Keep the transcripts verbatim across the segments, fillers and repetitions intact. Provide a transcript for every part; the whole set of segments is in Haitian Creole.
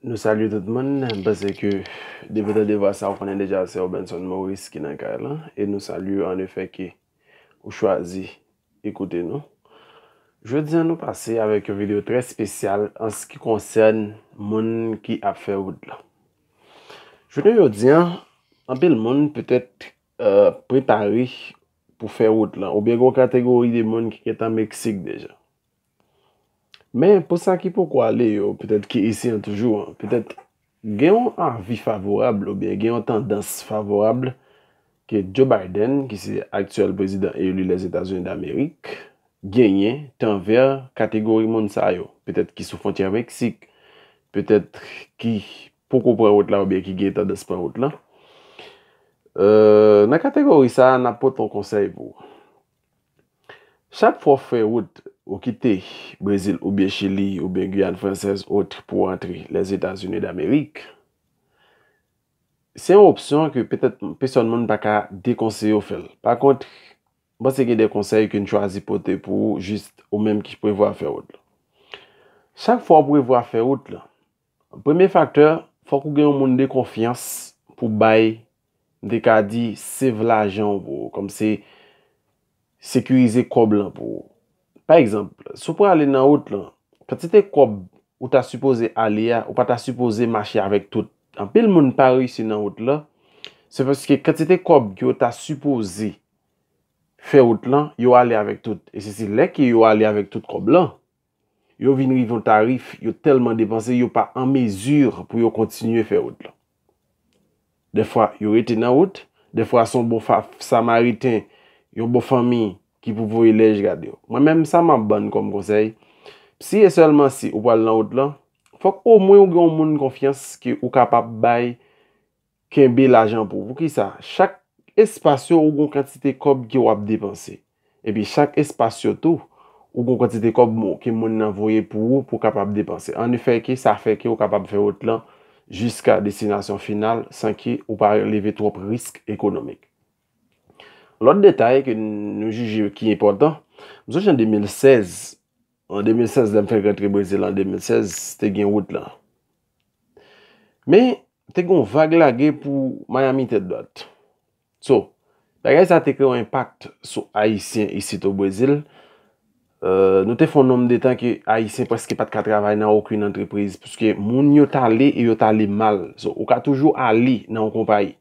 Nou salye tout moun. M panse ke depi w tande vwa sa, ou konnen deja se Robenson Maurice ki nan kay lan. E nou salye w an efè ke ou chwazi ekoute nou. Jodi a, nou pase avèk yon videyo trè espesyal an se ki konsène moun ki ap fè wout lan. Jounen jodi a, anpil moun petèt, euh, prepare pou fè wout lan, oubyen gen yon kategori de moun ki gentan Meksik deja. Men, pou sa ki poko ale yo, petèt ki isi an toujou an, petèt gen yon avi favorab oubyen gen yon tandans favorab ke Joe Biden, ki se aktyèl prezidan eli Lèzetazini Damerik, genyen tanvè kategori moun sa yo, petèt ki sou fwontyè Meksik, petèt ki poko pran wout la oubyen ki gen tandans pran wout lan. Euh, nan kategori sa a, n ap pote yon konsèy pou ou. Chak fwa w fè wout, ou kite Brezil oubyen Chili oubyen Giyàn Fransèz, ot, pou w antre Lèzetazini Damerik, se yon opsyon ke petèt pèsòn moun pa ka dekonseye w fè l. Pa kont, m panse gen de konsèy ke n chwazi pote pou ou, jis ou menm ki prevwa fè wout lan. Chak fwa w prevwa fè wout lan, premye faktè, fòk ou gen yon moun de konfyans pou bay, m te ka di, save lajan w pou ou, kòm se sekirize kòb lan pou ou. Pa egzanp, si w prale nan wout lan, kantite kòb ou ta sipoze ale a, ou pa ta sipoze mache avèk tout. Anpil moun pa reyisi nan wout lan, se paske kantite kòb ke yo ta sipoze fè wout lan, yo ale avèk tout. E se, se lè ke yo ale avèk tout kòb lan, yo vin rive yon tarif, yo tèlman depanse, yo pa an mezi pou yo kontinye fè wout lan. Dèfwa, yo rete nan wout, dèfwa, se yon bon fa-, samariten, yon bon fanmi ki pou voye lèj gade yo. Mwen menm, sa m ap ban n kòm konsèy, si e sèlman si ou pral nan wout lan, fòk omwen ou gen yon moun konfyans ke ou kapab bay kenbe lajan pou ou. Poukisa? Chak espas yo, ou gen yon kantite kòb ke w ap depanse. Epi chak espas yo tou, ou gen yon kantite kòb mo-, ke moun nan voye pou ou, pou w kapab depanse. An efè ke sa fè ke ou kapab fè wout lan jiska destinasyon final san ke ou pa leve twòp risk ekonomik. Lòt detay ke nou jije ki enpòtan, m sonje an de mil sèz, an de mil sèz, lè m fèk rantre Brezil an de mil sèz, te gen wout lan. Men, te gen yon vag lage pou Miami tèt dwat. So, bagay sa te kreye yon enpak sou Ayisyen isit o Brezil. Euh, nou te fè yon nonb de tan ke Ayisyen prèske pa t ka travay nan okenn antrepriz, paske moun yo t ale e yo t ale mal. So, ou ka toujou ale nan yon konpayi.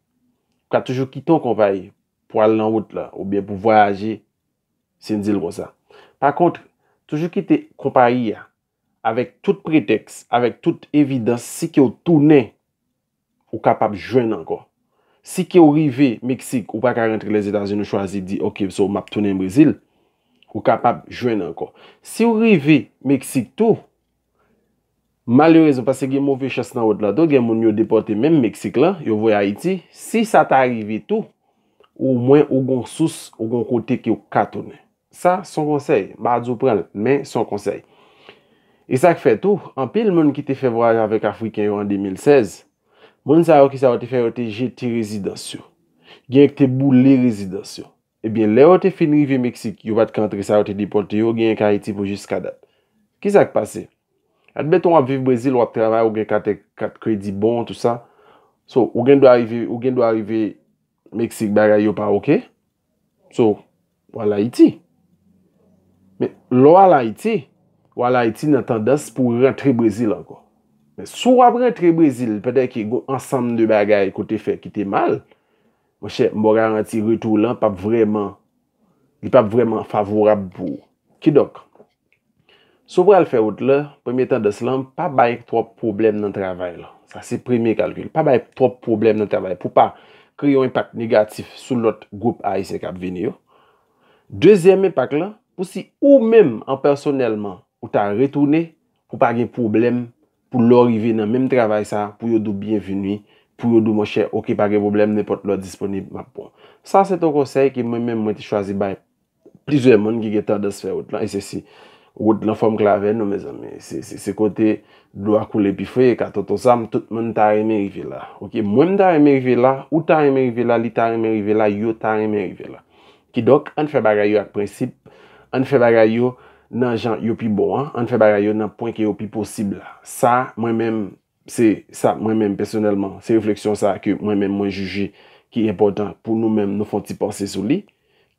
Ou ka toujou kite yon konpayi pou al nan wout la, oubyen pou vwayaje, si n di l konsa. Pa kont, toujou kite konpayi a, avèk tout pretèks, avèk tout evidans, si ke w tounen, ou kapab jwenn ankò. Si ke w rive Meksik, ou pa ka rantre Lèzetazini, ou chwazi di, "Ok, so, m ap tounen Brezil," ou kapab jwenn ankò. Si w rive Meksik tou, malerezman, paske gen move chans nan wout la tou, gen moun yo depòte menm Meksik lan, yo voye Ayiti. Si sa ta rive tou, omwen ou gon sous, ou gon kote ke w ka tounen. Sa, se yon konsèy. M pa di w pran l, men se yon konsèy. E sa k fè tou, anpil moun ki te fè vwayaj avèk Afriken yo an de mil sèz, moun sa yo, kisa yo te fè? Yo te jete rezidans yo. Gen ki te boule rezidans yo. Ebyen, lè yo te fin rive Meksik, yo pa t ka antre, sa yo te depòte yo, genyen k Ayiti pou jiska dat. Kisa k pase? Admeton, w ap viv Brezil, w ap travay, ou gen kat, kat kredi bon, tout sa. So, ou gen dwa rive, ou gen dwa rive Meksik, bagay yo pa oke. So, w al Ayiti. Men, lè w al Ayiti, w al Ayiti nan tandans pou w rantre Brezil ankò. Men, si w ap rantre Brezil, pandan ke gon ansanm de bagay ke w te fè ki te mal, monchè, m ba w garanti, retou w lan p ap vrèman, li p ap vrèman favorab pou ou. Kidonk, si w pral fè wout la, premye tandans lan, pa bay twòp pwoblèm nan travay la. Sa se premye kalkil. Pa bay twòp pwoblèm nan travay pou pa kreye yon enpak negatif sou lòt gwoup ayisyen k ap vini yo. Dezyèm enpak lan, pou si ou menm an pèsonèlman, ou ta retounen, pou pa gen pwoblèm, pou lè w rive nan menm travay sa, pou yo di w byenvini, pou yo di w, "Monchè, oke, pa gen pwoblèm, nenpòt lè w disponib, m ap pran w." Sa se te yon konsèy ke mwen menm mwen te chwazi bay plizyè moun ki gen tandans fè wout lan, e se si wout lan fò m klè avè nou, mezanmi. Se, se, se kote dlo a koule pi fre, ka tonton Sam, tout moun ta renmen rive la. Oke, mwen m ta renmen rive la, ou ta renmen rive la, li ta renmen rive la, yo ta renmen rive la. Kidonk, ann fè bagay yo ak prensip, ann fè bagay yo nan jan yo pi bon an, ann fè bagay yo nan pwen ke yo pi posib la. Sa, mwen menm, se sa, mwen menm, pèsonèlman, se refleksyon sa ke mwen menm, mwen jije ki enpòtan pou nou menm, nou fè yon ti panse sou li.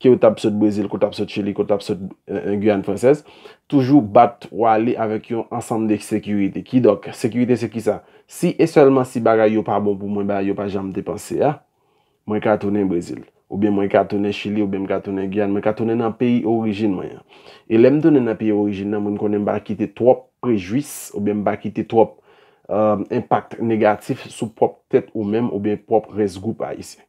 Ke w t ap sot Brezil, ke w t ap sot Chili, ke w t ap sot, euh, euh, Guyane Française, toujou bat w ale avèk yon ansanm de sekirite. Kidonk, sekirite se kisa? Si e sèlman si bagay yo pa bon pou mwen, bagay yo pa jan m te panse a, mwen ka tounen Brezil, oubyen mwen ka tounen Chili, oubyen m ka tounen Giyàn, mwen ka tounen nan peyi orijin mwen an. E lè m tounen nan peyi orijin nan, mwen konnen m pa kite twòp prejwis, oubyen m pa kite twòp, euh, enpak negatif sou pwòp tèt ou menm, oubyen pwòp rès gwoup ayisyen.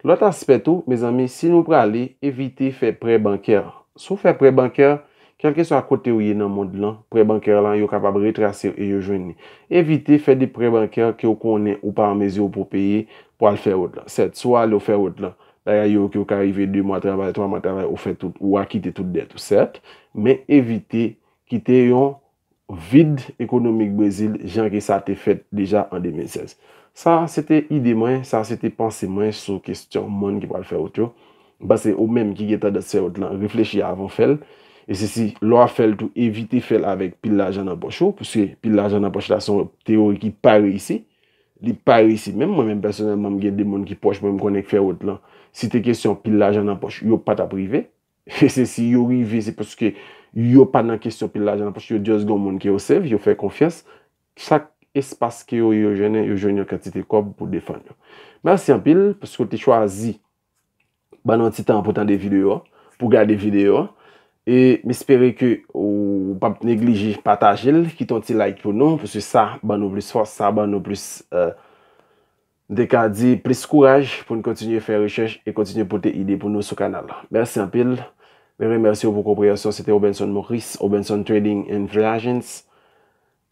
Lòt aspè tou, mezanmi, si nou prale, evite fè prè bankè. Si w fè prè bankè, kèlkeswa kote w ye nan mond lan, prè bankè lan, yo kapab retrase w e yo jwenn li. Evite fè de prè bankè ke w konnen ou pa an mezi pou peye pou al fè wòt lan. Sèt, si w ale w fè wòt lan, bagay yo ke w ka rive de mwa travay, twa mwa travay, ou fè tout, ou akite tout dèt ou, sèt. Men evite kite yon vid ekonomik Brezil, jan ke sa te fèt deja an de mil sèz. Sa, se te ide mwen, sa, se te panse mwen sou kesyon moun ki pral fè wòt yo. M panse ou menm ki gen tandans fè wòt lan, reflechi avan w fè l. E se si, lè w ap fè l tou, evite fè l avèk pil lajan nan pòch ou, paske pil lajan nan pòch la, se yon teyori ki pa reyisi. Li pa reyisi. Menm mwen menm, pèsonèlman, m gen de moun ki pwòch mwen, m konnen k fè wòt lan. Si te kesyon pil lajan nan pòch, yo pa t ap rive. E se si yo rive, se paske yo pa nan kesyon pil lajan nan pòch, yo just gon moun ke yo save, yo fè konfyans. Chak espas ke yo ye, yo jwenn, yo jwenn yon kantite kòb pou defann yo. Mèsi anpil paske w te chwazi ban nou ti tan pou tande videyo a, pou gade videyo a. E m espere ke ou p ap neglije pataje l, kite yon ti like pou nou, paske sa ban nou plis fòs, sa ban nou plis, euh, m te ka di plis kouraj pou n kontinye fè rechèch e kontinye pote ide pou nou sou kanal la. Mèsi anpil. Mwen remèsye w pou konpreyansyon. Se te Obenson Maurice, Obenson Trading and Viagens.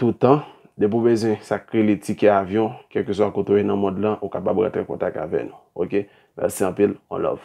Toutan, depi w bezwen sa k rele tikè avyon, kèlkeswa kote w ye nan mond lan, ou kapab rantre an kontak avè nou. Oke? Mèsi anpil. On love.